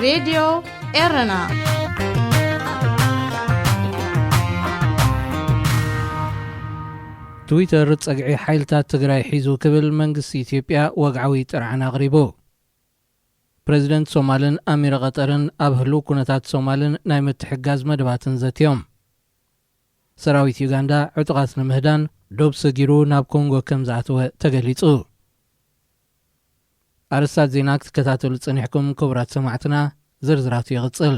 ሬድዮ ኤረና። ትዊተር ጸግዒ ሓይልታት ትግራይ ሒዙ ክብል መንግስቲ ኢትዮጵያ ወግዓዊ ጥርዓን ኣቕሪቡ። ፕረዚደንት ሶማልን ኣሚር ቐጠርን ኣብ ህሉው ኩነታት ሶማልን ናይ ምትሕጋዝ መደባትን ዘትዮም። ሰራዊት ዩጋንዳ ዕጡቓት ንምህዳን ዶብ ሰጊሩ ናብ ኮንጎ ከም ዝኣተወ ተገሊጹ። ኣርስታት ዜና ክትከታተሉ ጸኒሕኩም ክቡራት ሰማዕትና፣ ዝርዝራቱ ይቕጽል።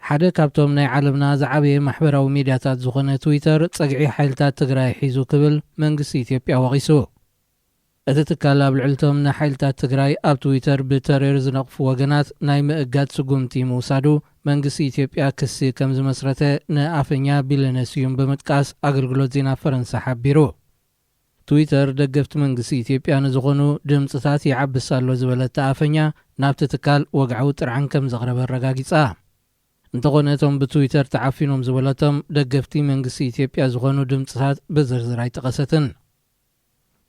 ሓደ ካብቶም ናይ ዓለምና ዝዓበየ ማሕበራዊ ሚድያታት ዝኾነ ትዊተር ጸግዒ ሓይልታት ትግራይ ሒዙ ክብል መንግስቲ ኢትዮጵያ ወቒሱ። እቲ ትካል ኣብ ልዕልቶም ንሓይልታት ትግራይ ኣብ ትዊተር ብተሪር ዝነቕፉ ወገናት ናይ ምእጋድ ስጉምቲ ምውሳዱ መንግስቲ ኢትዮጵያ ክሲ ከም ዝመስረተ ንኣፈኛ ቢለነ ስዩም ብምጥቃስ ኣገልግሎት ዜና ፈረንሳ ሓቢሩ። ትዊተር ደገፍቲ መንግስቲ ኢትዮጵያ ንዝኾኑ ድምፅታት ይዓብስ ኣሎ ዝበለት ኣፈኛ ናብቲ ትካል ወግዓዊ ጥርዓን ከም ዘቕረበ ኣረጋጊጻ። እንተኾነ እቶም ብትዊተር ተዓፊኖም ዝበለቶም ደገፍቲ መንግስቲ ኢትዮጵያ ዝኾኑ ድምፅታት ብዝርዝር ኣይጠቐሰትን።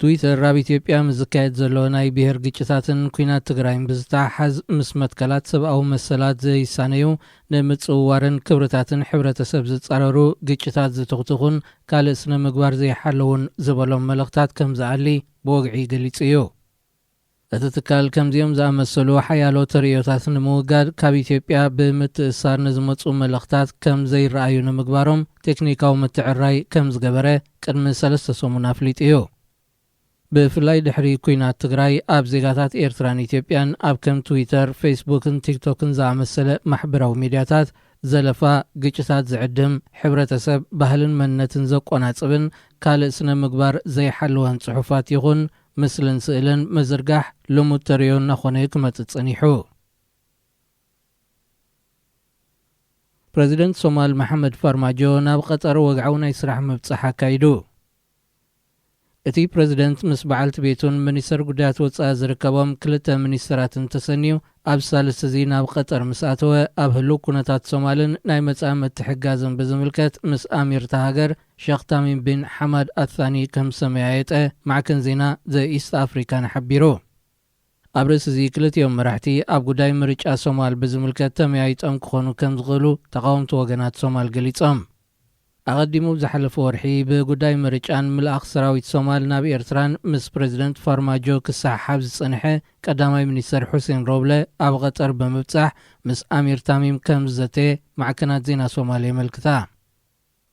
ትዊተር ኣብ ኢትዮጵያ ምስ ዝካየድ ዘሎ ናይ ብሄር ግጭታትን ኲናት ትግራይን ብዝተሓሓዝ ምስ መትከላት ሰብኣዊ መሰላት ዘይሳነዩ ንምጽውዋርን ክብርታትን ሕብረተሰብ ዝጻረሩ ግጭታት ዝትኽትኹን ካልእ ስነ ምግባር ዘይሓለውን ዝበሎም መልእኽታት ከም ዝኣሊ ብወግዒ ገሊጹ እዩ። እቲ ትካል ከምዚኦም ዝኣመሰሉ ሓያሎ ተርእዮታት ንምውጋድ ካብ ኢትዮጵያ ብምትእስሳር ንዝመጹ መልእኽታት ከም ዘይረኣዩ ንምግባሮም ቴክኒካዊ ምትዕርራይ ከም ዝገበረ ቅድሚ ሰለስተ ሰሙን ኣፍሊጡ እዩ። ብፍላይ ድሕሪ ኲናት ትግራይ ኣብ ዜጋታት ኤርትራን ኢትዮጵያን ኣብ ከም ትዊተር፣ ፌስቡክን ቲክቶክን ዝኣመሰለ ማሕበራዊ ሚድያታት ዘለፋ፣ ግጭታት ዝዕድም፣ ሕብረተሰብ፣ ባህልን መንነትን ዘቆናጽብን ካልእ ስነ ምግባር ዘይሓለወን ጽሑፋት ይኹን ምስልን ስእልን ምዝርጋሕ ልሙድ ተርእዮ እናኾነ ክመጽእ ጸኒሑ። ፕረዚደንት ሶማል መሓመድ ፋርማጆ ናብ ቐጠር ወግዓዊ ናይ ስራሕ ምብጻሕ ኣካይዱ። እቲ ፕረዚደንት ምስ በዓልቲ ቤቱን ሚኒስተር ጉዳያት ወጻኢ ዝርከቦም ክልተ ሚኒስተራትን ተሰንዩ ኣብ ሳልስቲ እዚ ናብ ቐጠር ምስ ኣተወ፣ ኣብ ህሉው ኩነታት ሶማልን ናይ መጻኢ ምትሕግጋዝን ብዝምልከት ምስ ኣሚር እታ ሃገር ሸኽ ታሚም ቢን ሓማድ ኣታኒ ከም ዝተመያየጠ ማዕከን ዜና ዘ ኢስት ኣፍሪካን ሓቢሩ። ኣብ ርእሲ እዚ ክልቲኦም መራሕቲ ኣብ ጉዳይ ምርጫ ሶማል ብዝምልከት ተመያይጦም ክኾኑ ከም ዝኽእሉ ተቓወምቲ ወገናት ሶማል ገሊጾም። ኣቐዲሙ ብዝሓለፈ ወርሒ ብጉዳይ ምርጫን ምልኣኽ ሰራዊት ሶማል ናብ ኤርትራን ምስ ፕረዚደንት ፋርማጆ ክሰሓሓብ ዝጸንሐ ቀዳማይ ሚኒስተር ሑሴን ሮብለ ኣብ ቐጠር ብምብጻሕ ምስ ኣሚር ታሚም ከም ዝዘተየ ማዕከናት ዜና ሶማል የመልክታ።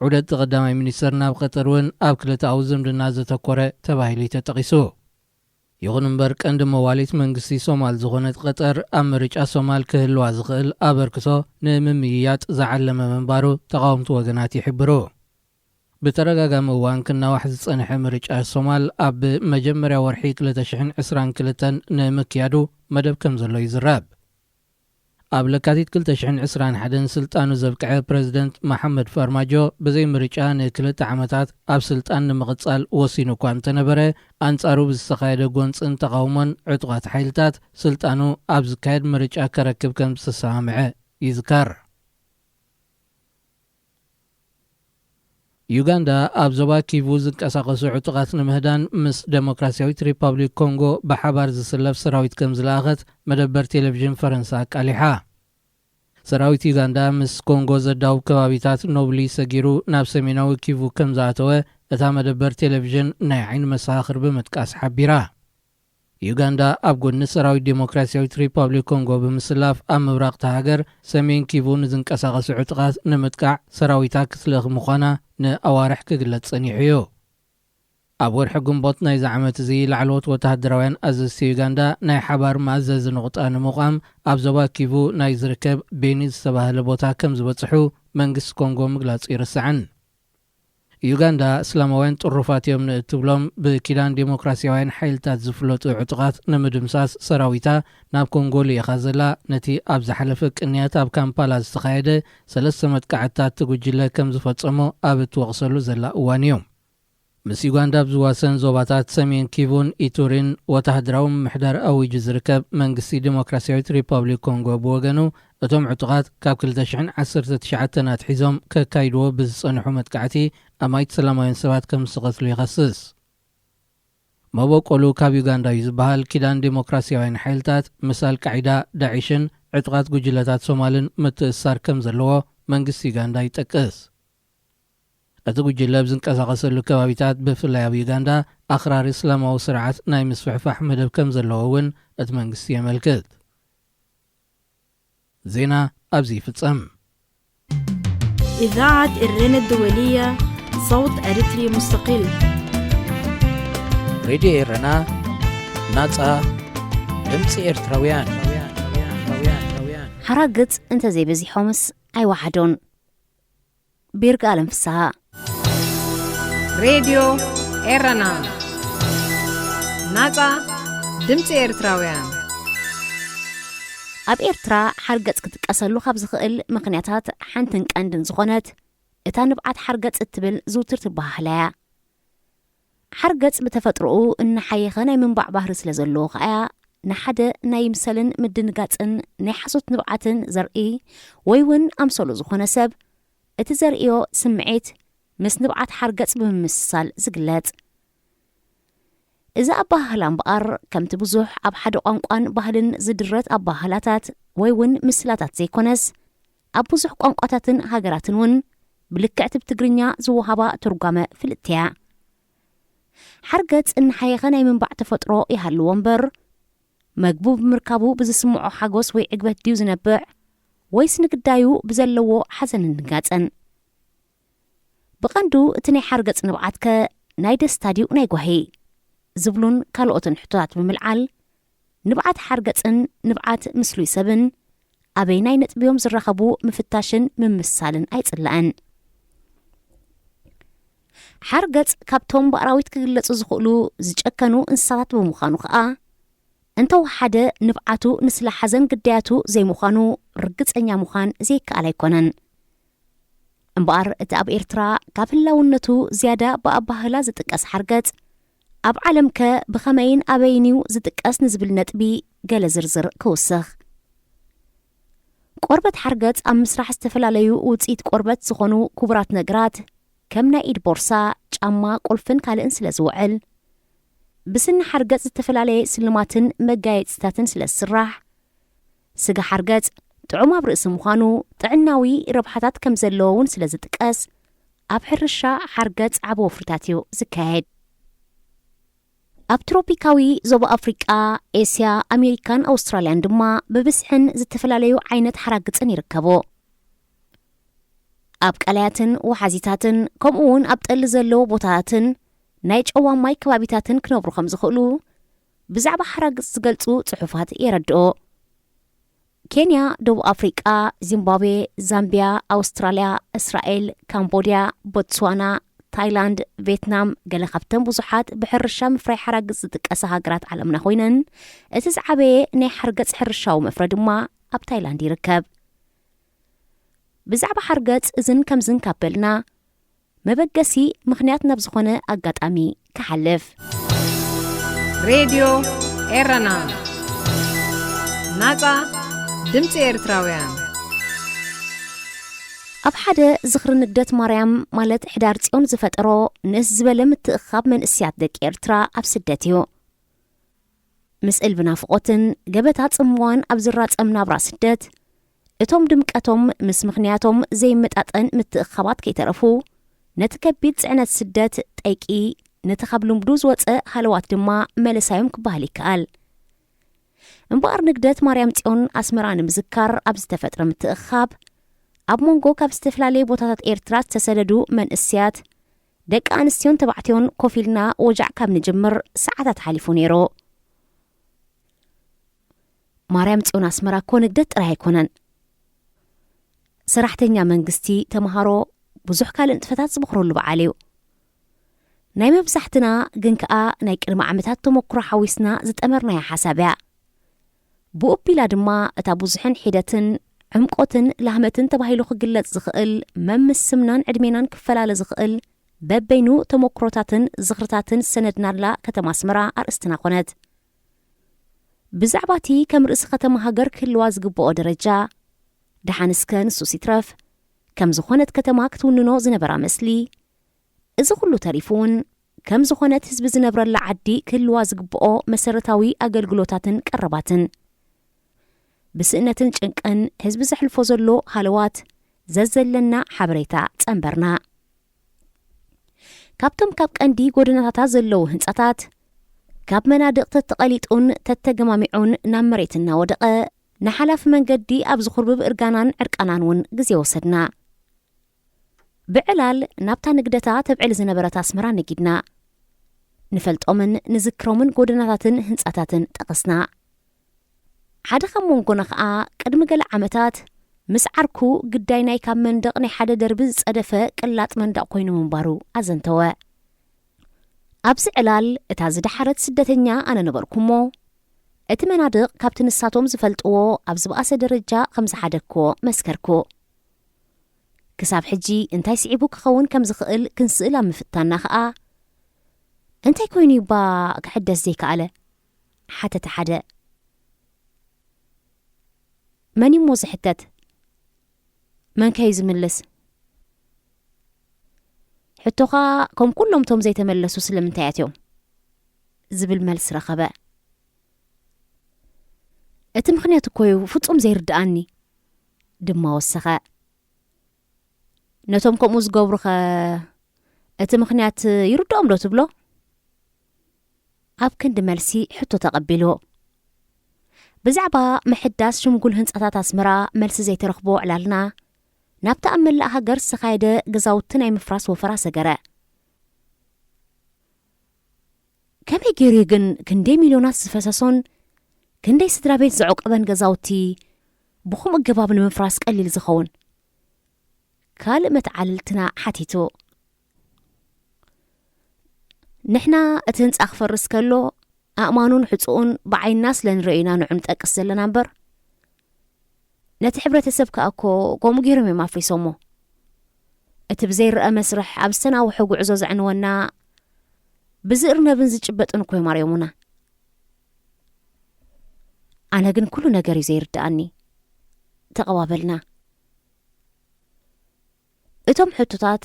ዑደት ቀዳማይ ሚኒስተር ናብ ቐጠር እውን ኣብ ክልተኣዊ ዝምድና ዘተኮረ ተባሂሉ እዩ ተጠቒሱ። ይኹን እምበር ቀንዲ መዋሊት መንግስቲ ሶማል ዝኾነት ቐጠር ኣብ ምርጫ ሶማል ክህልዋ ዝኽእል ኣበርክቶ ንምምይያጥ ዝዓለመ ምንባሩ ተቓወምቲ ወገናት ይሕብሩ። ብተደጋጋሚ እዋን ክናዋሕ ዝጸንሐ ምርጫ ሶማል ኣብ መጀመርያ ወርሒ ክልተ ሽሕን ዕስራን ክልተን ንምክያዱ መደብ ከም ዘሎ ይዝረብ። ኣብ ለካቲት ክልተ ሽሕን ዕስራን ሓደን ስልጣኑ ዘብቅዐ ፕረዚደንት መሓመድ ፋርማጆ ብዘይ ምርጫ ንክልተ ዓመታት ኣብ ስልጣን ንምቕጻል ወሲኑ እኳ እንተነበረ፣ ኣንጻሩ ብዝተኻየደ ጎንጽን ተቓውሞን ዕጡቓት ሓይልታት ስልጣኑ ኣብ ዝካየድ ምርጫ ከረክብ ከም ዝተሰማምዐ ይዝከር። ዩጋንዳ ኣብ ዞባ ኪቩ ዝንቀሳቐሱ ዕጡቓት ንምህዳን ምስ ደሞክራሲያዊት ሪፓብሊክ ኮንጎ ብሓባር ዝስለፍ ሰራዊት ከም ዝለኣኸት መደበር ቴሌቪዥን ፈረንሳ ኣቃሊሓ። ሰራዊት ዩጋንዳ ምስ ኮንጎ ዘዳውብ ከባቢታት ኖብሊ ሰጊሩ ናብ ሰሜናዊ ኪቩ ከም ዝኣተወ እታ መደበር ቴሌቪዥን ናይ ዓይኒ መሰኻኽር ብምጥቃስ ሓቢራ። ዩጋንዳ ኣብ ጎኒ ሰራዊት ዴሞክራሲያዊት ሪፓብሊክ ኮንጎ ብምስላፍ ኣብ ምብራቕ እታ ሃገር ሰሜን ኪቩ ንዝንቀሳቐሱ ዕጡቓት ንምጥቃዕ ሰራዊታ ክትልእኽ ምዃና ንኣዋርሕ ክግለጽ ጸኒሑ እዩ። ኣብ ወርሒ ግንቦት ናይዚ ዓመት እዚ ላዕለዎት ወተሃደራውያን ኣዘዝቲ ዩጋንዳ ናይ ሓባር መኣዘዚ ነቑጣ ንምቋም ኣብ ዞባ ኪቩ ናይ ዝርከብ ቤኒ ዝተባህለ ቦታ ከም ዝበጽሑ መንግስቲ ኮንጎ ምግላጹ ይርስዕን። ዩጋንዳ እስላማውያን ጥሩፋት እዮም ንእትብሎም ብኪዳን ዴሞክራሲያውያን ሓይልታት ዝፍለጡ ዕጡቓት ንምድምሳስ ሰራዊታ ናብ ኮንጎ ልኢኻ ዘላ፣ ነቲ ኣብ ዝሓለፈ ቅንያት ኣብ ካምፓላ ዝተኻየደ ሰለስተ መጥቃዕትታት እቲ ጉጅለ ከም ዝፈጸሞ ኣብ እትወቕሰሉ ዘላ እዋን እዩ። ምስ ዩጋንዳ ኣብ ዝዋሰን ዞባታት ሰሜን ኪቩን ኢቱሪን ወተሃደራዊ ምምሕዳር ኣዊጁ ዝርከብ መንግስቲ ዴሞክራሲያዊት ሪፓብሊክ ኮንጎ ብወገኑ፣ እቶም ዕጡቓት ካብ ክልተ ሽሕን ዓሰርተ ትሽዓተን ኣትሒዞም ከካይድዎ ብዝጸንሑ መጥቃዕቲ ኣማኢት ሰላማውያን ሰባት ከም ዝተቐትሉ ይኸስስ። መበቆሉ ካብ ዩጋንዳ እዩ ዝበሃል ኪዳን ዴሞክራሲያውያን ሓይልታት ምስ ኣልቃዒዳ፣ ዳዒሽን ዕጡቓት ጉጅለታት ሶማልን ምትእስሳር ከም ዘለዎ መንግስቲ ዩጋንዳ ይጠቅስ። እቲ ጉጅለ ኣብ ዝንቀሳቐሰሉ ከባቢታት፣ ብፍላይ ኣብ ዩጋንዳ፣ ኣኽራሪ እስላማዊ ስርዓት ናይ ምስፍሕፋሕ መደብ ከም ዘለዎ እውን እቲ መንግስቲ የመልክት። ዜና ኣብዚ ይፍጸም። إذاعة إرينا الدولية، صوت أريتري مستقل. ሬድዮ ኤረና፣ ናጻ ድምጺ ኤርትራውያን። ሓራግጽ እንተዘይበዚሖምስ ኣይወሓዶን። ቢርጋ ኣለም ፍስሃ። ሬድዮ ኤረና፣ ናጻ ድምጺ ኤርትራውያን። ኣብ ኤርትራ ሓርገጽ ክጥቀሰሉ ካብ ዝኽእል ምኽንያታት ሓንትን ቀንድን ዝኾነት፣ እታ ንብዓት ሓርገጽ እትብል ዝውትርቲ ኣበሃህላ እያ። ሓርገጽ ብተፈጥሮኡ እናሓየኸ ናይ ምንባዕ ባህሪ ስለ ዘለዎ ከኣ፣ ንሓደ ናይ ይምሰልን ምድንጋጽን ናይ ሓሶት ንብዓትን ዘርኢ ወይ እውን ኣምሰሉ ዝኾነ ሰብ፣ እቲ ዘርእዮ ስምዒት ምስ ንብዓት ሓርገጽ ብምምስሳል ዝግለጽ። እዚ ኣበሃህላ እምበኣር፣ ከምቲ ብዙሕ ኣብ ሓደ ቋንቋን ባህልን ዝድረት ኣበሃህላታት ወይ እውን ምስላታት ዘይኮነስ፣ ኣብ ብዙሕ ቋንቋታትን ሃገራትን እውን ብልክዕቲ ብትግርኛ ዝወሃባ ትርጓመ ፍልጥቲ እያ። ሓርገጽ እናሓየኸ ናይ ምንባዕ ተፈጥሮ ይሃልዎ እምበር፣ መግቡ ብምርካቡ ብዝስምዖ ሓጎስ ወይ ዕግበት ድዩ ዝነብዕ፣ ወይስ ንግዳዩ ብዘለዎ ሓዘንን ድንጋጸን? ብቐንዱ እቲ ናይ ሓርገጽ ንብዓትከ ናይ ደስታ ድዩ ናይ ጓሂ? ዝብሉን ካልኦትን ሕቶታት ብምልዓል፣ ንብዓት ሓርገጽን ንብዓት ምስሉይ ሰብን ኣበይናይ ነጥቢዮም ዝራኸቡ ምፍታሽን ምምስሳልን ኣይጽላእን። ሓርገጽ ካብቶም ብኣራዊት ክግለጹ ዝኽእሉ ዝጨከኑ እንስሳታት ብምዃኑ ከኣ፣ እንተወሓደ ንብዓቱ ንስለ ሓዘን ግዳያቱ ዘይምዃኑ ርግጸኛ ምዃን ዘይከኣል ኣይኮነን። እምበኣር እቲ ኣብ ኤርትራ ካብ ህላውነቱ ዝያዳ ብኣባህላ ዝጥቀስ ሓርገጽ፣ ኣብ ዓለምከ ብኸመይን ኣበይን'ዩ ዝጥቀስ ንዝብል ነጥቢ ገለ ዝርዝር ክውስኽ። ቆርበት ሓርገጽ ኣብ ምስራሕ ዝተፈላለዩ ውጽኢት ቆርበት ዝኾኑ ክቡራት ነገራት ከም ናይ ኢድ ቦርሳ፣ ጫማ፣ ቁልፍን ካልእን ስለ ዝውዕል፣ ብስኒ ሓርገጽ ዝተፈላለየ ስልማትን መጋየጽታትን ስለ ዝስራሕ፣ ስጋ ሓርገጽ ጥዑም ኣብ ርእሲ ምዃኑ ጥዕናዊ ረብሓታት ከም ዘለዎ እውን ስለ ዝጥቀስ፣ ኣብ ሕርሻ ሓርገጽ ዓቢ ወፍርታት እዩ ዝካየድ። ኣብ ትሮፒካዊ ዞባ ኣፍሪቃ፣ ኤስያ፣ ኣሜሪካን ኣውስትራልያን ድማ ብብዝሕን ዝተፈላለዩ ዓይነት ሓራግጽን ይርከቦ። ኣብ ቀላያትን ወሓዚታትን ከምኡ እውን ኣብ ጠሊ ዘለዎ ቦታታትን ናይ ጨዋ ማይ ከባቢታትን ክነብሩ ከም ዝኽእሉ ብዛዕባ ሓራግጽ ዝገልጹ ጽሑፋት የረድኦ። ኬንያ፣ ደቡብ ኣፍሪቃ፣ ዚምባብዌ፣ ዛምቢያ፣ ኣውስትራልያ፣ እስራኤል፣ ካምቦድያ፣ ቦትስዋና፣ ታይላንድ፣ ቬትናም ገለ ካብተን ብዙሓት ብሕርሻ ምፍራይ ሓራግጽ ዝጥቀሳ ሃገራት ዓለምና ኮይነን፣ እቲ ዝዓበየ ናይ ሓርገጽ ሕርሻዊ መፍረ ድማ ኣብ ታይላንድ ይርከብ። ብዛዕባ ሓርገጽ እዝን ከምዝን ካብ በልና፣ መበገሲ ምኽንያት ናብ ዝኾነ ኣጋጣሚ ክሓልፍ። ሬድዮ ኤረና፣ ናጻ ድምጺ ኤርትራውያን። ኣብ ሓደ ዝኽሪ ንግደት ማርያም፣ ማለት ሕዳር ጽዮን ዝፈጠሮ ንእስ ዝበለ ምትእኻብ መንእስያት ደቂ ኤርትራ ኣብ ስደት እዩ። ምስ እልቢ ናፍቖትን ገበታ ጽምዋን ኣብ ዝራጸም ናብራ ስደት፣ እቶም ድምቀቶም ምስ ምኽንያቶም ዘይመጣጠን ምትእኻባት ከይተረፉ፣ ነቲ ከቢድ ጽዕነት ስደት ጠይቂ፣ ነቲ ካብ ልምዱ ዝወጸ ሃለዋት ድማ መለሳዮም ክበሃል ይከኣል። እምበኣር ንግደት ማርያም ጽዮን ኣስመራ ንምዝካር ኣብ ዝተፈጥረ ምትእኻብ፣ ኣብ መንጎ ካብ ዝተፈላለየ ቦታታት ኤርትራ ዝተሰደዱ መንእስያት፣ ደቂ ኣንስትዮን ተባዕትዮን ኮፍ ኢልና ወጃዕ ካብ ንጅምር ሰዓታት ሓሊፉ ነይሩ። ማርያም ጽዮን ኣስመራ እኮ ንግደት ጥራይ ኣይኮነን። ሰራሕተኛ መንግስቲ፣ ተምሃሮ፣ ብዙሕ ካልእ ንጥፈታት ዝመኽረሉ በዓል እዩ። ናይ መብዛሕትና ግን ከኣ ናይ ቅድሚ ዓመታት ተመክሮ ሓዊስና ዝጠመርናያ ሓሳብ እያ። ብኡቢላ ድማ እታ ብዙሕን ሒደትን ዕምቆትን ላህመትን ተባሂሉ ክግለጽ ዝኽእል መምስምናን ዕድሜናን ክፈላለ ዝኽእል በበይኑ ተመክሮታትን ዝኽርታትን ዝሰነድናላ ከተማ ኣስመራ ኣርእስትና ኮነት። ብዛዕባ እቲ ከም ርእሲ ከተማ ሃገር ክህልዋ ዝግብኦ ደረጃ፣ ደሓን እስከ ንሱስ ይትረፍ፣ ከም ዝኾነት ከተማ ክትውንኖ ዝነበራ ምስሊ፣ እዚ ኩሉ ተሪፉ እውን ከም ዝኾነት ህዝቢ ዝነብረላ ዓዲ ክህልዋ ዝግብኦ መሰረታዊ ኣገልግሎታትን ቀረባትን። ብስእነትን ጭንቅን ህዝቢ ዘሕልፎ ዘሎ ሃለዋት ዘዘለና ሓበሬታ ጸንበርና። ካብቶም ካብ ቀንዲ ጎደናታታ ዘለዉ ህንጻታት፣ ካብ መናድቕ ተተቐሊጡን ተተገማሚዑን ናብ መሬት እናወደቐ፣ ንሓላፊ መንገዲ ኣብ ዝኹርብብ እርጋናን ዕርቃናን እውን ግዜ ወሰድና። ብዕላል ናብታ ንግደታ ተብዕል ዝነበረት ኣስመራ ነጊድና። ንፈልጦምን ንዝክሮምን ጎደናታትን ህንጻታትን ጠቐስና። ሓደ ካብ መንጎና ኸኣ ቅድሚ ገለ ዓመታት ምስ ዓርኩ ግዳይ ናይ ካብ መንደቕ ናይ ሓደ ደርቢ ዝጸደፈ ቅላጥ መንደቕ ኮይኑ ምንባሩ ኣዘንተወ። ኣብዚ ዕላል እታ ዝደሓረት ስደተኛ ኣነ ነበርኩ እሞ፣ እቲ መናድቕ ካብቲ ንሳቶም ዝፈልጥዎ ኣብ ዝበኣሰ ደረጃ ከም ዝሓደግክዎ መስከርኩ። ክሳብ ሕጂ እንታይ ስዒቡ ክኸውን ከም ዝኽእል ክንስእል ኣብ ምፍታና ኸኣ፣ "እንታይ ኮይኑ እባ ክሕደስ ዘይከኣለ?" ሓተተ ሓደ። "መን እሞ ዝሕተት? መን ከዩ ዝምልስ? ሕቶኻ ከም ኩሎም ቶም ዘይተመለሱ ስለምንታይ ኣትዮም?" ዝብል መልሲ ረኸበ። "እቲ ምኽንያት እኮ እዩ ፍጹም ዘይርድኣኒ" ድማ ወሰኸ። "ነቶም ከምኡ ዝገብሩኸ እቲ ምኽንያት ይርድኦም ዶ ትብሎ?" ኣብ ክንዲ መልሲ ሕቶ ተቐቢሉ። ብዛዕባ ምሕዳስ ሽምጉል ህንጻታት ኣስመራ መልሲ ዘይተረኽቦ ዕላልና፣ ናብቲ ኣብ መላእ ሃገር ዝተኻየደ ገዛውቲ ናይ ምፍራስ ወፈራ ሰገረ። ከመይ ገይሩ እዩ ግን ክንደይ ሚልዮናት ዝፈሰሶን ክንደይ ስድራ ቤት ዘዕቆበን ገዛውቲ ብኸምኡ ኣገባብ ንምፍራስ ቀሊል ዝኸውን? ካልእ መተዓልልትና ሓቲቱ። ንሕና እቲ ህንጻ ክፈርስ ከሎ ኣእማኑን ሕጹኡን ብዓይንና ስለ ንርእዮ ኢና ንዑ ንጠቅስ ዘለና እምበር፣ ነቲ ሕብረተሰብ ከኣ እኮ ከምኡ ገይሮም እዮም ኣፍሪሶሞ። እቲ ብዘይረኣ መስርሕ ኣብ ዝተናውሐ ጉዕዞ ዘዕንወና ብዝእርነብን ዝጭበጥን እኮ እዮም ኣርዮሙና። ኣነ ግን ኩሉ ነገር እዩ ዘይርድኣኒ። ተቐባበልና። እቶም ሕቶታት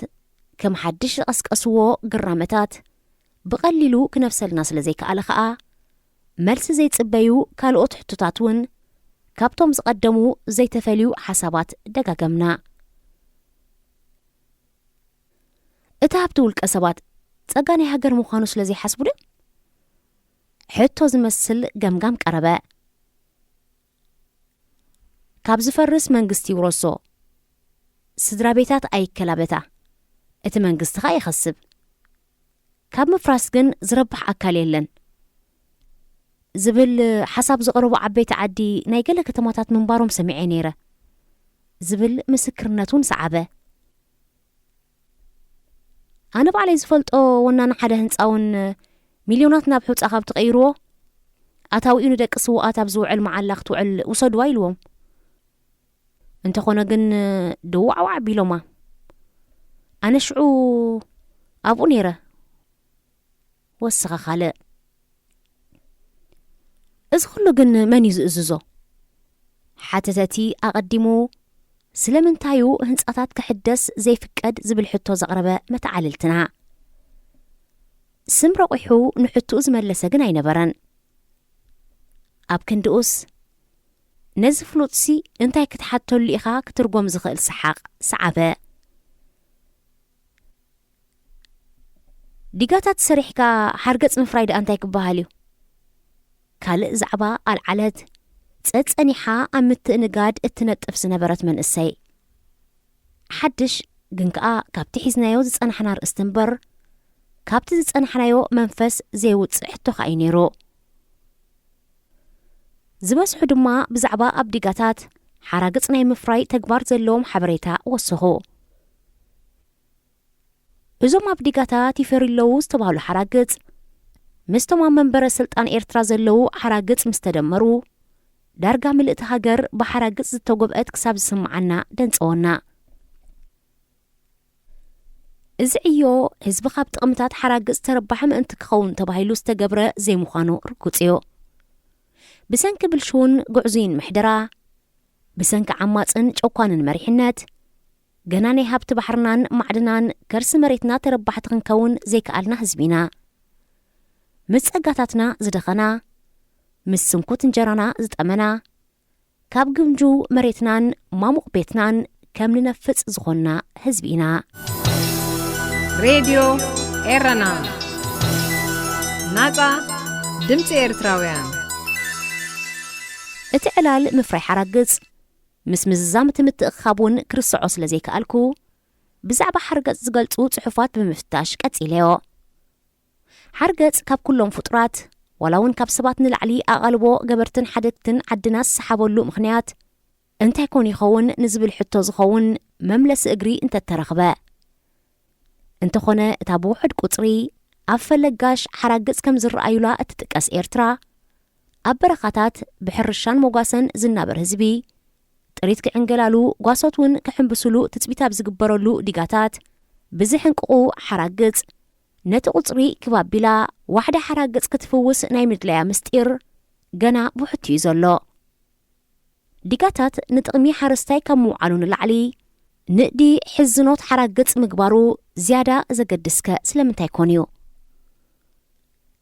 ከም ሓድሽ ዝቐስቀስዎ ግራመታት ብቐሊሉ ክነፍሰልና ስለ ዘይከኣለ ከኣ፣ መልሲ ዘይጽበዩ ካልኦት ሕቶታት እውን ካብቶም ዝቐደሙ ዘይተፈልዩ ሓሳባት ደጋገምና። እቲ ሃብቲ ውልቀ ሰባት ጸጋ ናይ ሃገር ምዃኑ ስለ ዘይሓስቡ ድዮም? ሕቶ ዝመስል ገምጋም ቀረበ። ካብ ዝፈርስ መንግስቲ ይውረሶ፣ ስድራ ቤታት ኣይከላበታ፣ እቲ መንግስቲ ኸኣ ይኸስብ። ካብ ምፍራስ ግን ዝረብሕ ኣካል የለን ዝብል ሓሳብ ዘቕረቡ ዓበይቲ ዓዲ ናይ ገለ ከተማታት ምንባሮም ሰሚዐ ነይረ ዝብል ምስክርነት እውን ሰዓበ። ኣነ ባዕለይ ዝፈልጦ ወናኒ ሓደ ህንጻ እውን ሚልዮናት ናብ ሑጻ ካብ ትቐይርዎ፣ ኣታዊኡ ንደቂ ስውኣት ኣብ ዝውዕል መዓላ ክትውዕል ውሰድዋ ኢልዎም። እንተኾነ ግን ድዋዕዋዕ ኣቢሎማ። ኣነ ሽዑ ኣብኡ ነይረ። ወሰኸ ካልእ። እዚ ኩሉ ግን መን እዩ ዝእዝዞ? ሓተተቲ ኣቐዲሙ ስለምንታዩ ህንጻታት ክሕደስ ዘይፍቀድ ዝብል ሕቶ ዘቕረበ መተዓልልትና። ስም ረቑሑ ንሕትኡ ዝመለሰ ግን ኣይነበረን። ኣብ ክንድኡስ፣ ነዚ ፍሉጥሲ እንታይ ክትሓተሉ ኢኻ ክትርጎም ዝኽእል ሰሓቕ ሰዓበ። ዲጋታት ሰሪሕካ ሓርገጽ ምፍራይ ደኣ እንታይ ክበሃል እዩ? ካልእ ዛዕባ ኣልዓለት፣ ጸጸኒሓ ኣብ ምትእንጋድ እትነጥፍ ዝነበረት መንእሰይ። ሓድሽ ግን ከኣ ካብቲ ሒዝናዮ ዝጸናሕና ኣርእስቲ እምበር፣ ካብቲ ዝጸናሕናዮ መንፈስ ዘይውጽእ ሕቶ ከኣ እዩ ነይሩ። ዝበዝሑ ድማ ብዛዕባ ኣብ ዲጋታት ሓራግጽ ናይ ምፍራይ ተግባር ዘለዎም ሓበሬታ ወሰኹ። እዞም ኣብ ዲጋታት ይፈርዩ ኣለዉ ዝተባህሉ ሓራግጽ፣ ምስቶም ኣብ መንበረ ስልጣን ኤርትራ ዘለዉ ሓራግጽ ምስ ተደመሩ፣ ዳርጋ ምልእቲ ሃገር ብሓራግጽ ዝተጎብአት ክሳብ ዝስምዓና ደንጸወና። እዚ ዕዮ ህዝቢ ካብ ጥቕምታት ሓራግጽ ተረባሒ ምእንቲ ክኸውን ተባሂሉ ዝተገብረ ዘይምዃኑ ርጉጽ እዩ። ብሰንኪ ብልሽውን ግዕዙይን ምሕደራ፣ ብሰንኪ ዓማጽን ጨኳንን መሪሕነት፣ ገና ናይ ሃብቲ ባሕርናን ማዕድናን ከርሲ መሬትና ተረባሕቲ ክንከውን ዘይከኣልና ህዝቢ ኢና። ምስ ጸጋታትና ዝደኸና፣ ምስ ስንኩት እንጀራና ዝጠመና፣ ካብ ግምጁ መሬትናን ማሙቕ ቤትናን ከም ንነፍጽ ዝኾንና ህዝቢ ኢና። ሬድዮ ኤረና፣ ናጻ ድምጺ ኤርትራውያን። እቲ ዕላል ምፍራይ ሓራግጽ፣ ምስ ምዝዛም እቲ ምትእኽኻብ እውን ክርስዖ ስለ ዘይከኣልኩ፣ ብዛዕባ ሓርገጽ ዝገልጹ ጽሑፋት ብምፍታሽ ቀጺለዮ። ሓርገጽ ካብ ኩሎም ፍጡራት፣ ዋላ እውን ካብ ሰባት ንላዕሊ ኣቓልቦ ገበርትን ሓደግትን ዓድና ዝሰሓበሉ ምኽንያት እንታይ ኮን ይኸውን ንዝብል ሕቶ ዝኸውን መምለሲ እግሪ እንተተረኽበ። እንተኾነ፣ እታ ብውሑድ ቁጽሪ ኣብ ፈለግ ጋሽ ሓራግጽ ከም ዝረኣዩላ እትጥቀስ ኤርትራ፣ ኣብ በረኻታት ብሕርሻን ሞጓሰን ዝናበር ህዝቢ፣ ጥሪት ክዕንገላሉ፣ ጓሶት እውን ክሕንብሱሉ ትጽቢት ኣብ ዝግበረሉ ዲጋታት፣ ብዝሕንቅቑ ሓራግጽ፣ ነቲ ቁጽሪ ክብ ኣቢላ፣ ዋሕዳ ሓራግጽ ክትፍውስ ናይ ምድላያ ምስጢር ገና ብሕቱ እዩ ዘሎ። ዲጋታት ንጥቕሚ ሓረስታይ ካብ ምውዓሉ ንላዕሊ፣ ንእዲ ሕዝኖት ሓራግጽ ምግባሩ ዝያዳ ዘገድስከ ስለምንታይ ኮን እዩ?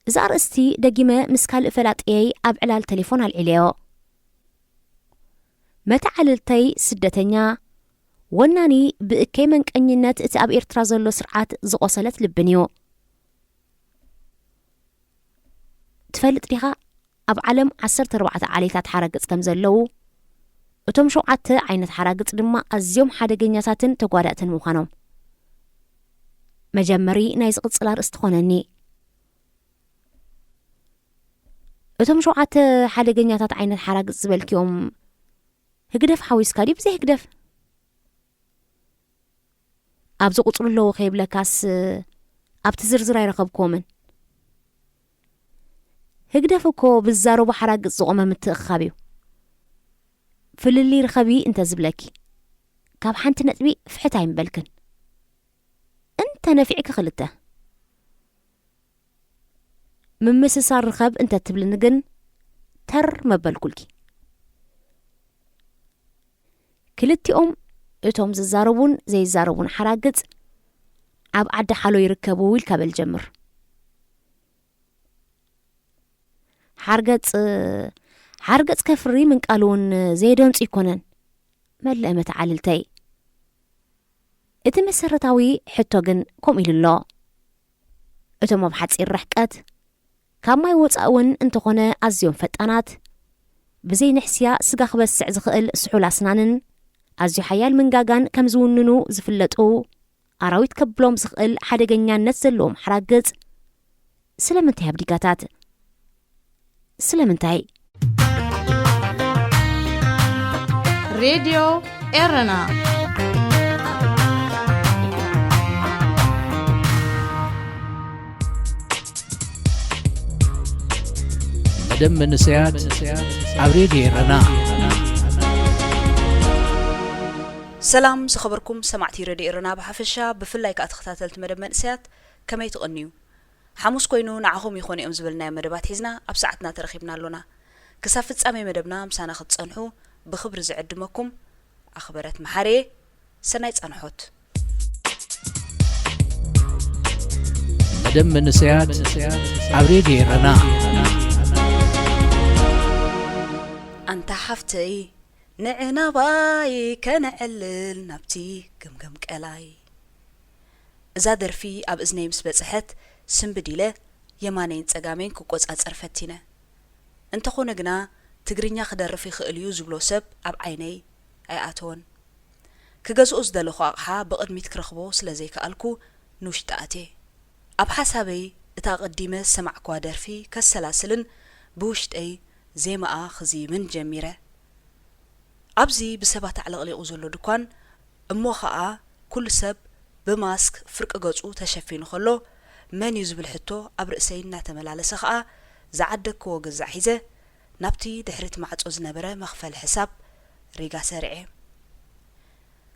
እዚ ኣርእስቲ ደጊመ ምስ ካልእ ፈላጥየይ ኣብ ዕላል ቴሌፎን ኣልዒለዮ። መተዓልልተይ ስደተኛ፣ ወናኒ ብእከይ መንቀኝነት እቲ ኣብ ኤርትራ ዘሎ ስርዓት ዝቖሰለት ልብን እዩ። ትፈልጥ ዲኻ? ኣብ ዓለም ዓሰርተ ኣርባዕተ ዓሌታት ሓራግጽ ከም ዘለዉ፣ እቶም ሸውዓተ ዓይነት ሓራግጽ ድማ ኣዝዮም ሓደገኛታትን ተጓዳእትን ምዃኖም መጀመሪ ናይ ዝቕጽል ኣርእስቲ ኾነኒ። እቶም ሸውዓተ ሓደገኛታት ዓይነት ሓራግጽ ዝበልኪኦም ህግደፍ ሓዊስካ ድዩ ብዘይ ህግደፍ? ኣብዚ ቁጽሪ ኣለዉ ከይብለካስ ኣብቲ ዝርዝር ኣይረኸብክዎምን። ህግደፍ እኮ ብዝዛረቦ ሓራግጽ ዝቖመ ምትእኽኻብ እዩ። ፍልልይ ርኸቢ እንተ ዝብለኪ፣ ካብ ሓንቲ ነጥቢ ፍሕት ኣይምበልክን። እንተ ነፊዕኪ ክልተ። ምምስሳር ርከብ እንተ ትብልኒ ግን ተር መበልኩልኪ። ክልቲኦም እቶም ዝዛረቡን ዘይዛረቡን ሓራግጽ ኣብ ዓዲ ሓሎ ይርከቡ ኢልካ በል ጀምር። ሓርገጽ፣ ሓርገጽ ከፍሪ ምንቃል እውን ዘየደንጹ ኣይኮነን። መልአ መተዓልልተይ። እቲ መሰረታዊ ሕቶ ግን ከምኡ ኢሉ ኣሎ። እቶም ኣብ ሓጺር ርሕቀት፣ ካብ ማይ ወጻኢ እውን እንተኾነ ኣዝዮም ፈጣናት፣ ብዘይ ንሕስያ ስጋ ክበስዕ ዝኽእል ስሑል ኣስናንን ኣዝዩ ሓያል ምንጋጋን ከም ዝውንኑ ዝፍለጡ ኣራዊት ከብሎም ዝኽእል ሓደገኛነት ዘለዎም ሓራግጽ፣ ስለምንታይ ኣብ ዲጋታት? ስለምንታይ? ሬድዮ ኤረና። መደብ መንእሰያት ኣብ ሬድዮ ኤረና። ሰላም ዝኸበርኩም ሰማዕቲ ሬድዮ ኤረና ብሓፈሻ፣ ብፍላይ ከኣ ተኸታተልቲ መደብ መንእሰያት፣ ከመይ ትቕንዩ? ሓሙስ ኮይኑ ንዓኹም ይኾኑ እዮም ዝበልናዮም መደባት ሒዝና ኣብ ሰዓትና ተረኺብና ኣሎና። ክሳብ ፍጻሜ መደብና ምሳና ክትጸንሑ ብኽብሪ ዝዕድመኩም ኣኽበረት መሓርየ። ሰናይ ጻንሖት። መደብ መንእሰያት ኣብ ሬድዮ ኤረና። ኣንታ ሓፍተይ፣ ንዒ ናባይ ከነዕልል ናብቲ ገምገም ቀላይ። እዛ ደርፊ ኣብ እዝነይ ምስ በጽሐት፣ ስንብድ ኢለ የማነይን ጸጋመይን ክቆጻጸር ፈቲነ። እንተኾነ ግና፣ ትግርኛ ክደርፍ ይኽእል እዩ ዝብሎ ሰብ ኣብ ዓይነይ ኣይኣተወን። ክገዝኦ ዝደለኹ ኣቕሓ ብቕድሚት ክረኽቦ ስለ ዘይከኣልኩ፣ ንውሽጢ ኣትየ። ኣብ ሓሳበይ፣ እታ ኣቐዲመ ዝሰማዕክዋ ደርፊ ከሰላስልን ብውሽጠይ ዜማኣ ክዝይምን ጀሚረ። ኣብዚ ብሰባት ኣዕለቕሊቑ ዘሎ ድኳን፣ እሞ ኸኣ ኩሉ ሰብ ብማስክ ፍርቂ ገጹ ተሸፊኑ ከሎ፣ መን እዩ ዝብል ሕቶ ኣብ ርእሰይ እናተመላለሰ ኸኣ፣ ዝዓደግክዎ ገዛዕ ሒዘ፣ ናብቲ ድሕሪት ማዕጾ ዝነበረ መኽፈሊ ሕሳብ ሪጋ ሰሪዐ።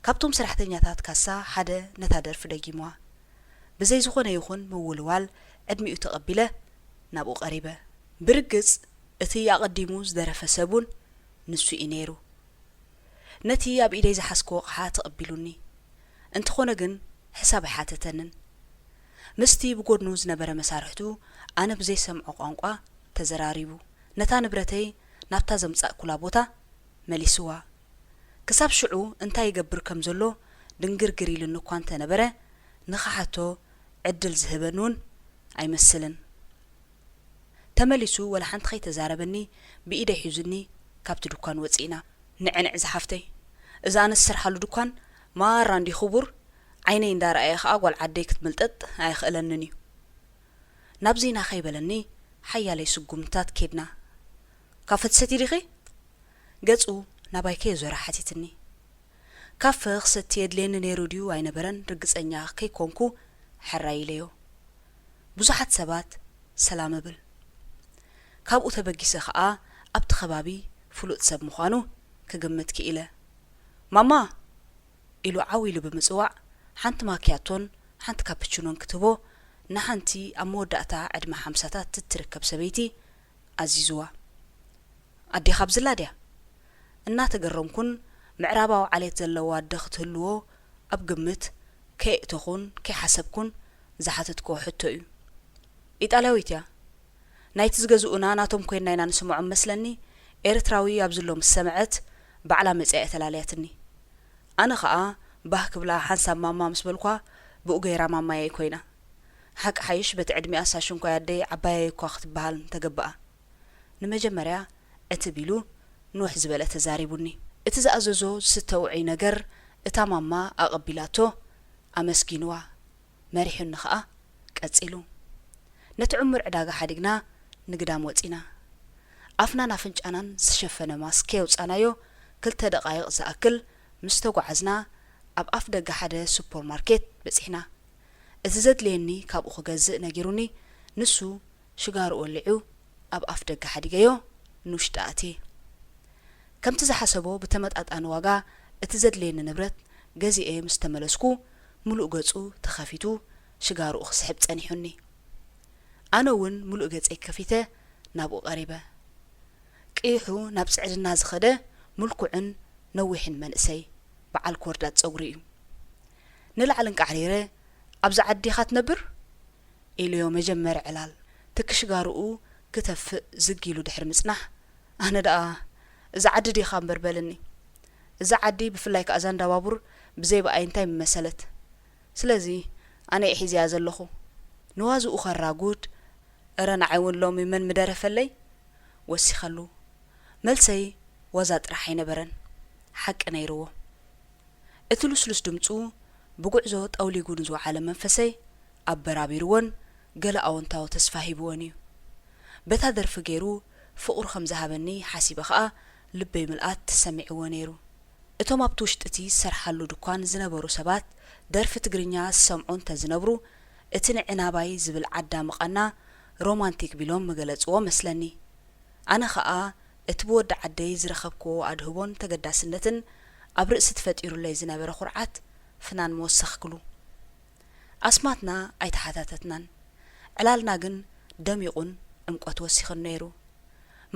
ካብቶም ሰራሕተኛታት ካሳ ሓደ ነታ ደርፊ ደጊምዋ። ብዘይ ዝኾነ ይኹን ምውልዋል ዕድሚኡ ተቐቢለ ናብኡ ቀሪበ። ብርግጽ እቲ ኣቐዲሙ ዝደረፈ ሰብ እውን ንሱ እዩ ነይሩ። ነቲ ኣብ ኢደይ ዝሓዝክዎ ኣቕሓ ተቐቢሉኒ። እንተኾነ ግን ሕሳብ ኣይሓተተንን። ምስቲ ብጎድኑ ዝነበረ መሳርሕቱ ኣነ ብዘይሰምዖ ቋንቋ ተዘራሪቡ። ነታ ንብረተይ ናብታ ዘምጻእኩላ ቦታ መሊስዋ። ክሳብ ሽዑ እንታይ ይገብር ከም ዘሎ ድንግርግር ኢሉኒ እኳ እንተነበረ፣ ንኽሓቶ ዕድል ዝህበኒ እውን ኣይመስልን። ተመሊሱ ወላ ሓንቲ ከይተዛረበኒ ብኢደይ ሒዙኒ ካብቲ ድኳን ወጺእና። ንዕንዕ ዝሓፍተይ፣ እዛ ኣነ ዝሰርሓሉ ድኳን ማራ እንዲ ክቡር፣ ዓይነይ እንዳረኣየ ኸኣ ጓል ዓደይ ክትምልጠጥ ኣየኽእለንን እዩ። ናብዚ ናኸይ በለኒ ሓያለይ ስጉምትታት ኬድና። ካፈ ትሰቲ ዲኺ? ገጹ ናባይ ከየዞረ ሓቲትኒ። ካፈ ክሰቲ የድልየኒ ነይሩ ድዩ ኣይነበረን ርግጸኛ ከይኮንኩ ሕራይ ኢለዮ። ብዙሓት ሰባት ሰላም እብል። ካብኡ ተበጊሰ ኸኣ ኣብቲ ከባቢ ፍሉጥ ሰብ ምዃኑ ክግምት ክኢለ። ማማ! ኢሉ ዓው ኢሉ ብምጽዋዕ፣ ሓንቲ ማክያቶን ሓንቲ ካፕችኖን ክትህቦ ንሓንቲ ኣብ መወዳእታ ዕድመ ሓምሳታት እትርከብ ሰበይቲ ኣዚዝዋ። ኣዴኻ ኣብዚ ኣላ ድያ? እናተገረምኩን ምዕራባዊ ዓሌት ዘለዋ ኣደ ክትህልዎ ኣብ ግምት ከየእተኹን ከይሓሰብኩን ዝሓተትክዎ ሕቶ እዩ። ኢጣልያዊት እያ። ናይቲ ዝገዝኡና ናቶም ኮይንና ኢና ንስምዖም መስለኒ፣ ኤርትራዊ ኣብዚ ኣሎ ምስ ሰምዐት፣ ባዕላ መጺኣ እያ ተላልያትኒ። ኣነ ኸኣ ባህ ክብላ ሓንሳብ ማማ ምስ በልኳ፣ ብኡ ገይራ ማማየይ ኮይና። ሓቂ ሓይሽ በቲ ዕድሚኣስ ኣሽንኳይ ኣደይ ዓባየይ እኳ ክትበሃል ምተገብኣ። ንመጀመርያ ዕትብ ኢሉ ንውሕ ዝበለ ተዛሪቡኒ። እቲ ዝኣዘዞ ዝስተ ውዑይ ነገር እታ ማማ ኣቐቢላቶ፣ ኣመስጊንዋ። መሪሑኒ ኸኣ ቀጺሉ። ነቲ ዕሙር ዕዳጋ ሓዲግና ንግዳም ወጺና። ኣፍናን ኣፍንጫናን ዝሸፈነ ማስክ ከየውጻናዮ ክልተ ደቓይቕ ዝኣክል ምስ ተጓዓዝና ኣብ ኣፍ ደገ ሓደ ሱፐር ማርኬት በጺሕና። እቲ ዘድልየኒ ካብኡ ክገዝእ ነጊሩኒ፣ ንሱ ሽጋርኡ ወሊዑ ኣብ ኣፍ ደገ ሓዲገዮ ንውሽጢ ኣትየ። ከምቲ ዝሓሰቦ ብተመጣጣኒ ዋጋ እቲ ዘድልየኒ ንብረት ገዚኤ ምስ ተመለስኩ፣ ምሉእ ገጹ ተኸፊቱ ሽጋርኡ ክስሕብ ጸኒሑኒ። ኣነ እውን ምሉእ ገጸይ ከፊተ ናብኡ ቀሪበ። ቅይሑ ናብ ጽዕድና ዝኸደ ምልኩዕን ነዊሕን መንእሰይ በዓል ኮርዳት ጸጉሪ እዩ። ንላዕሊ እንቃዕሪረ፣ "ኣብዚ ዓዲ ኢኻ ትነብር?" ኢለዮ መጀመሪ ዕላል። ትኪ ሽጋርኡ ክተፍእ ዝግ ኢሉ ድሕሪ ምጽናሕ፣ ኣነ ደኣ "እዛ ዓዲ ዲኻ እምበር?" በለኒ። እዛ ዓዲ፣ ብፍላይ ከኣ እዛ እንዳ ባቡር፣ ብዘይ ብኣይ እንታይ ምመሰለት? ስለዚ ኣነ እየ ሒዘያ ዘለኹ። ንዋዝኡ ከራጉድ፣ እረ ንዓይ እውን ሎሚ መን ምደረፈለይ? ወሲኸሉ። መልሰይ ዋዛ ጥራሕ ኣይነበረን። ሓቂ ነይርዎ። እቲ ልስሉስ ድምጹ ብጉዕዞ ጠውሊጉ ንዝወዓለ መንፈሰይ ኣበራቢርዎን ገለ ኣወንታዊ ተስፋ ሂብዎን እዩ። በታ ደርፊ ገይሩ ፍቕሩ ከም ዝሃበኒ ሓሲበ ኸኣ ልበይ ምልኣት ተሰሚዕዎ ነይሩ። እቶም ኣብቲ ውሽጢ እቲ ዝሰርሓሉ ድኳን ዝነበሩ ሰባት ደርፊ ትግርኛ ዝሰምዑ እንተ ዝነብሩ፣ እቲ ንዕናባይ ዝብል ዓዳሚ ቃና ሮማንቲክ ቢሎም ምገለጽዎ መስለኒ። ኣነ ኸኣ እቲ ብወዲ ዓደይ ዝረኸብክዎ ኣድህቦን ተገዳስነትን ኣብ ርእሲ ተፈጢሩለይ ዝነበረ ኹርዓት ፍናን ምወሰኽክሉ። ኣስማትና ኣይተሓታተትናን። ዕላልና ግን ደሚቑን ዕምቆት ወሲኹን ነይሩ።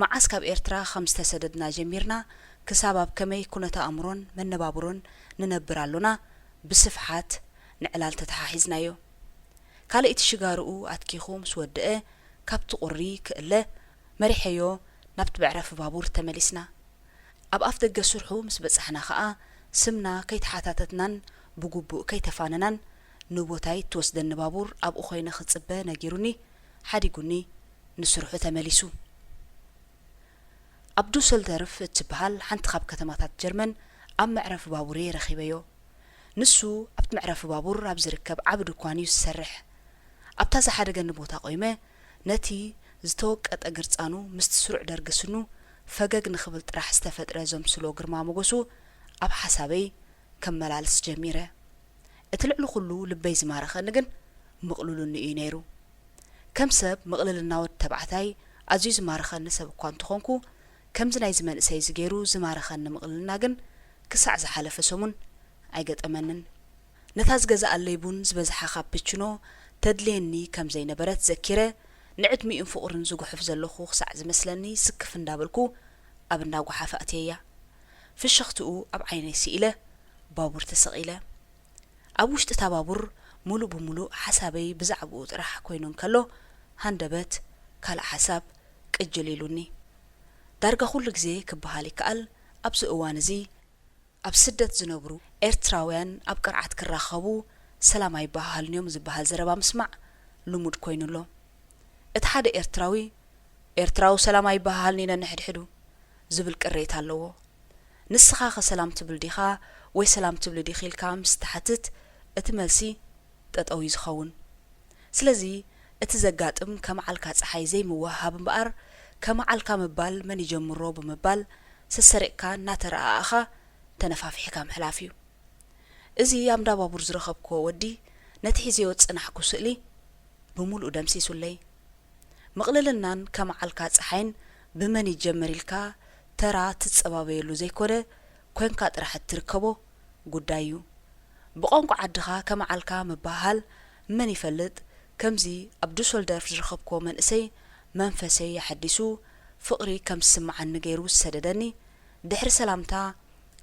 መዓስ ካብ ኤርትራ ከም ዝተሰደድና ጀሚርና ክሳብ ኣብ ከመይ ኩነተ ኣእምሮን መነባብሮን ንነብር ኣሎና ብስፍሓት ንዕላል ተተሓሒዝናዮ። ካልኣይቲ ሽጋርኡ ኣትኪኹ ምስ ወድአ፣ ካብቲ ቁሪ ክእለ መሪሐዮ ናብቲ መዕረፊ ባቡር ተመሊስና። ኣብ ኣፍ ደገ ስርሑ ምስ በጻሕና ኸኣ፣ ስምና ከይተሓታተትናን ብግቡእ ከይተፋነናን፣ ንቦታይ እትወስደኒ ባቡር ኣብኡ ኮይነ ክጽበ ነጊሩኒ፣ ሓዲጉኒ ንስርሑ ተመሊሱ። ኣብ ዱሰልደርፍ እትበሃል ሓንቲ ካብ ከተማታት ጀርመን ኣብ መዕረፊ ባቡር እየ ረኺበዮ። ንሱ ኣብቲ መዕረፊ ባቡር ኣብ ዝርከብ ዓቢ ድኳን እዩ ዝሰርሕ። ኣብታ ዝሓደገኒ ቦታ ቆይመ፣ ነቲ ዝተወቀጠ ግርጻኑ ምስቲ ስሩዕ ደርጊ ስኑ ፈገግ ንኽብል ጥራሕ ዝተፈጥረ ዘምስሎ ግርማ ሞገሱ ኣብ ሓሳበይ ከመላልስ ጀሚረ። እቲ ልዕሊ ኩሉ ልበይ ዝማረኸኒ ግን ምቕልልንኡ እዩ ነይሩ። ከም ሰብ ምቕልልና ወዲ ተባዕታይ ኣዝዩ ዝማርኸኒ ሰብ እኳ እንተኾንኩ፣ ከምዚ ናይዚ መንእሰይ እዚ ገይሩ ዝማረኸኒ ምቕልልና ግን ክሳዕ ዝሓለፈ ሰሙን ኣይገጠመንን። ነታ ዝገዝኣለይ ቡን ዝበዝሓ ካፕችኖ ተድልየኒ ከም ዘይነበረት ዘኪረ፣ ንዕድሚኡን ፍቕሩን ዝጉሕፍ ዘለኹ ክሳዕ ዝመስለኒ ስክፍ እንዳበልኩ ኣብ እንዳ ጓሓፍ ኣእትየያ። ፍሽኽትኡ ኣብ ዓይነይ ስኢለ፣ ባቡር ተሰቒለ። ኣብ ውሽጢ እታ ባቡር ምሉእ ብምሉእ ሓሳበይ ብዛዕባኡ ጥራሕ ኮይኑ እንከሎ፣ ሃንደበት ካልእ ሓሳብ ቅጅል ኢሉኒ። ዳርጋ ኩሉ ግዜ ክበሃል ይከኣል፣ ኣብዚ እዋን እዚ ኣብ ስደት ዝነብሩ ኤርትራውያን ኣብ ቅርዓት ክራኸቡ ሰላም ኣይበሃሃልን'ዮም ዝበሃል ዘረባ ምስማዕ ልሙድ ኮይኑ ኣሎ። እቲ ሓደ ኤርትራዊ፣ "ኤርትራዊ ሰላም ኣይበሃሃልን ኢና ነሕድሕዱ" ዝብል ቅሬታ ኣለዎ። ንስኻኸ ሰላም ትብል ዲኻ ወይ ሰላም ትብሊ ዲኺ ኢልካ ምስ ትሓትት፣ እቲ መልሲ ጠጠው እዩ ዝኸውን። ስለዚ እቲ ዘጋጥም ከመዓልካ ጸሓይ ዘይምውህሃብ እምበኣር፣ ከመዓልካ ምባል መን ይጀምሮ ብምባል ሰሰሪቕካ እናተረኣኣኻ ተነፋፊሕካ ምሕላፍ እዩ። እዚ ኣብ እንዳ ባቡር ዝረኸብክዎ ወዲ ነቲ ሒዘዮ ዝጸናሕኩ ስእሊ ብምሉኡ ደምሲሱለይ። ምቕልልናን ከመዓልካ ጸሓይን ብመን ይጀመር ኢልካ ተራ ትጸባበየሉ ዘይኮነ፣ ኮንካ ጥራሕ እትርከቦ ጉዳይ እዩ። ብቋንቋ ዓድኻ ከመዓልካ ምብህሃል መን ይፈልጥ፣ ከምዚ ኣብ ዱሰልደርፍ ዝረኸብክዎ መንእሰይ መንፈሰይ ኣሐዲሱ ፍቕሪ ከም ዝስምዓኒ ገይሩ ዝሰደደኒ፣ ድሕሪ ሰላምታ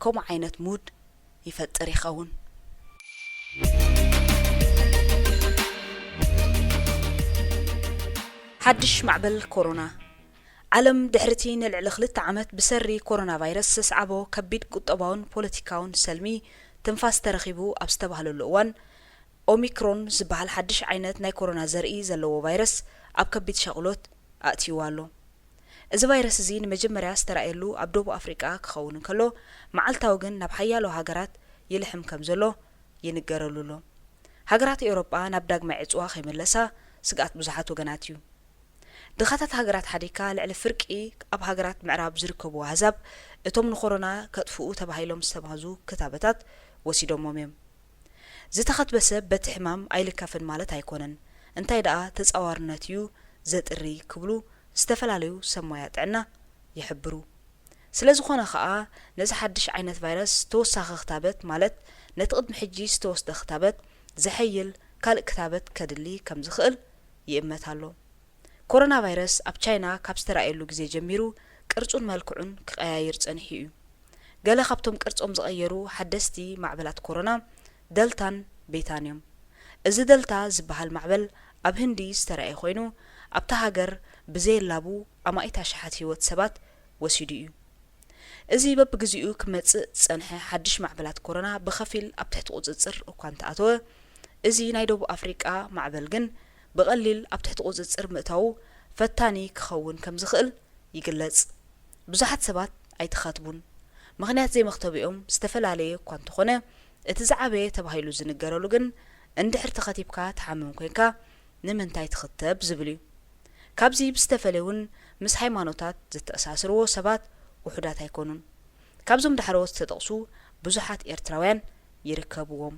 ከምኡ ዓይነት ሙድ ይፈጥር ይኸውን። ሓድሽ ማዕበል ኮሮና። ዓለም ድሕሪቲ ንልዕሊ ክልተ ዓመት ብሰሪ ኮሮና ቫይረስ ዘስዓቦ ከቢድ ቁጠባውን ፖለቲካውን ሰልሚ ትንፋስ ተረኺቡ ኣብ ዝተባህለሉ እዋን፣ ኦሚክሮን ዝበሃል ሓድሽ ዓይነት ናይ ኮሮና ዘርኢ ዘለዎ ቫይረስ ኣብ ከቢድ ሻቕሎት ኣእትይዋ ኣሎ። እዚ ቫይረስ እዚ ንመጀመርያ ዝተራእየሉ ኣብ ደቡብ ኣፍሪቃ ክኸውን እንከሎ፣ መዓልታዊ ግን ናብ ሓያሎ ሃገራት ይልሕም ከም ዘሎ ይንገረሉ ኣሎ። ሃገራት ኤውሮጳ ናብ ዳግማይ ዕጽዋ ከይምለሳ ስግኣት ብዙሓት ወገናት እዩ። ድኻታት ሃገራት ሓዲግካ ልዕሊ ፍርቂ ኣብ ሃገራት ምዕራብ ዝርከቡ ኣህዛብ እቶም ንኮሮና ከጥፍኡ ተባሂሎም ዝተማህዙ ክታበታት ወሲዶሞም እዮም። ዝተኸትበ ሰብ በቲ ሕማም ኣይልከፍን ማለት ኣይኮነን፣ እንታይ ደኣ ተጻዋርነት እዩ ዘጥሪ ክብሉ ዝተፈላለዩ ሰብ ሞያ ጥዕና ይሕብሩ። ስለ ዝኾነ ኸኣ ነዚ ሓድሽ ዓይነት ቫይረስ ተወሳኺ ክታበት ማለት ነቲ ቅድሚ ሕጂ ዝተወስደ ክታበት ዘሐይል ካልእ ክታበት ከድሊ ከም ዝኽእል ይእመት ኣሎ። ኮሮና ቫይረስ ኣብ ቻይና ካብ ዝተራእየሉ ግዜ ጀሚሩ ቅርጹን መልክዑን ክቐያይር ጸኒሑ እዩ። ገለ ካብቶም ቅርጾም ዝቐየሩ ሓደስቲ ማዕበላት ኮሮና ደልታን ቤታን እዮም። እዚ ደልታ ዝበሃል ማዕበል ኣብ ህንዲ ዝተራእየ ኮይኑ ኣብታ ሃገር ብዘየላቡ ኣማኢት ኣሽሓት ህይወት ሰባት ወሲዱ እዩ። እዚ በብግዚኡ ክመጽእ ዝጸንሐ ሓድሽ ማዕበላት ኮሮና ብኸፊል ኣብ ትሕቲ ቁጽጽር እኳ እንተኣተወ፣ እዚ ናይ ደቡብ ኣፍሪቃ ማዕበል ግን ብቐሊል ኣብ ትሕቲ ቁጽጽር ምእታዉ ፈታኒ ክኸውን ከም ዝኽእል ይግለጽ። ብዙሓት ሰባት ኣይተኸትቡን። ምኽንያት ዘይመኽተቢኦም ዝተፈላለየ እኳ እንተኾነ፣ እቲ ዝዓበየ ተባሂሉ ዝንገረሉ ግን እንድሕር ተኸቲብካ ትሓምም ኮይንካ ንምንታይ ትኽተብ ዝብል እዩ። ካብዚ ብዝተፈለየ እውን ምስ ሃይማኖታት ዝተኣሳስርዎ ሰባት ውሑዳት ኣይኮኑን። ካብዞም ዳሕረዎት ዝተጠቕሱ ብዙሓት ኤርትራውያን ይርከብዎም።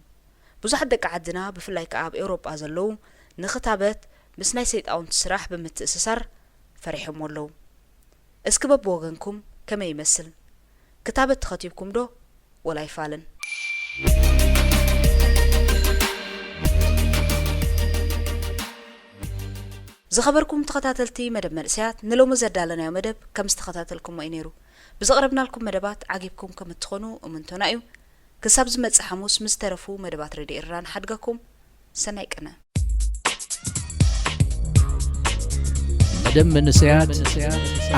ብዙሓት ደቂ ዓድና ብፍላይ ከኣ ኣብ ኤውሮጳ ዘለዉ ንኽታበት ምስ ናይ ሰይጣውንቲ ስራሕ ብምትእስሳር ፈሪሖሞ ኣለዉ። እስኪ በብወገንኩም ከመይ ይመስል? ክታበት ተኸቲብኩም ዶ ወላ ኣይፋልን? ዝኸበርኩም ተኸታተልቲ መደብ መንእሰያት፣ ንሎሚ ዘዳለናዮ መደብ ከም ዝተኸታተልኩሞ እዩ ነይሩ። ብዘቕረብናልኩም መደባት ዓጊብኩም ከም እትኾኑ እምንቶና እዩ። ክሳብ ዝመጽእ ሓሙስ ምስ ዝተረፉ መደባት ሬድዮ ኤረና ንሓድገኩም። ሰናይ ቅነ። መደብ መንእሰያት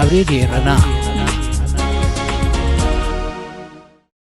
ኣብ ሬድዮ ኤረና።